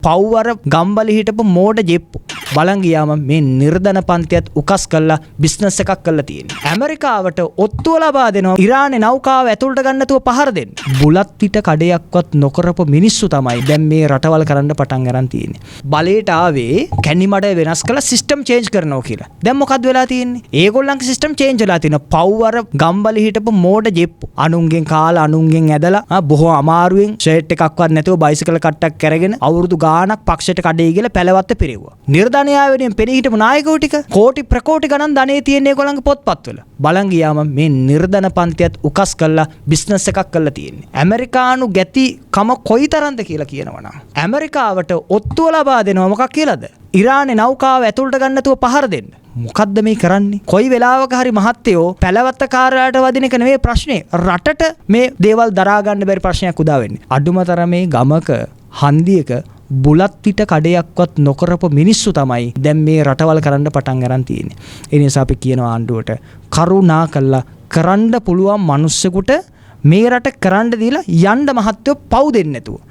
පව්වර ගම්බලි හිටපු මෝඩ ජෙප්පු බලන් ගියාම මේ නිර්ධන පන්තියත් උකස් කරලා බිස්නස් එකක් කරලා තියෙන්නේ. ඇමරිකාවට ඔත්තුව ලබා දෙනවා ඉරානේ නෞකාව ඇතුළට ගන්න නැතුව පහර දෙන්න. බුලත් පිට කඩයක්වත් නොකරපු මිනිස්සු තමයි දැන් මේ රටවල් කරන්න පටන් අරන් තියෙන්නේ. බලයට ආවේ කැණිමඩ වෙනස් කරලා සිස්ටම් චේන්ජ් කරනවා කියලා. දැන් මොකද්ද වෙලා තියෙන්නේ? ඒගොල්ලන්ගේ සිස්ටම් චේන්ජ් වෙලා තියෙනවා. පව්වර ගම්බලි හිටපු මෝඩ ජෙප්පු අනුන්ගෙන් කාලා, අනුන්ගෙන් ඇදලා, බොහෝ අමාරුවෙන් ෂර්ට් එකක්වත් නැතුව බයිසිකල් කට්ටක් අරගෙන අවුරුදු ගාණක් පක්ෂයට කඩේ ගිහලා පැලවත්ත පිරෙව්වා. නිර්ධනයා වෙනුවෙන් පෙනී හිටපු නායකයෝ ටික කෝටි ප්‍රකෝටි ගණන් ධනෙ තියෙන ඒගොල්ලන්ගේ පොත්පත්වල. බලන් ගියාම මේ නිර්ධන පන්තියත් උකස් කරලා බිස්නස් එකක් කරලා තියෙන්නේ. ඇමරිකානු ගැති කම කොයිතරම්ද කියලා කියනවනම්, ඇමරිකාවට ඔත්තුව ලබා දෙනවා මොකක් කියලාද? ඉරානේ නෞකාව ඇතුළට ගන්න නැතුව පහර දෙන්න. මොකද්ද මේ කරන්නේ? කොයි වෙලාවක හරි මහත්තයෝ, පැලවත්ත කාර්යාලයට වදින එක නෙවෙයි ප්‍රශ්නේ. රටට මේ දේවල් දරා ගන්න බැරි ප්‍රශ්නයක් උදා වෙන්නේ. අඩුම තරමේ ගමක හන්දියක බුලත් පිට කඩයක්වත් නොකරපු මිනිස්සු තමයි දැන් මේ රටවල් කරන්න පටන් අරන් තියෙන්නේ. ඒ නිසා අපි කියනවා ආණ්ඩුවට, කරුණා කළා කරන්න පුළුවන් මිනිස්සුන්ට මේ රට කරන්න දීලා යන්න මහත්තයෝ, පව් දෙන්නේ නැතුව.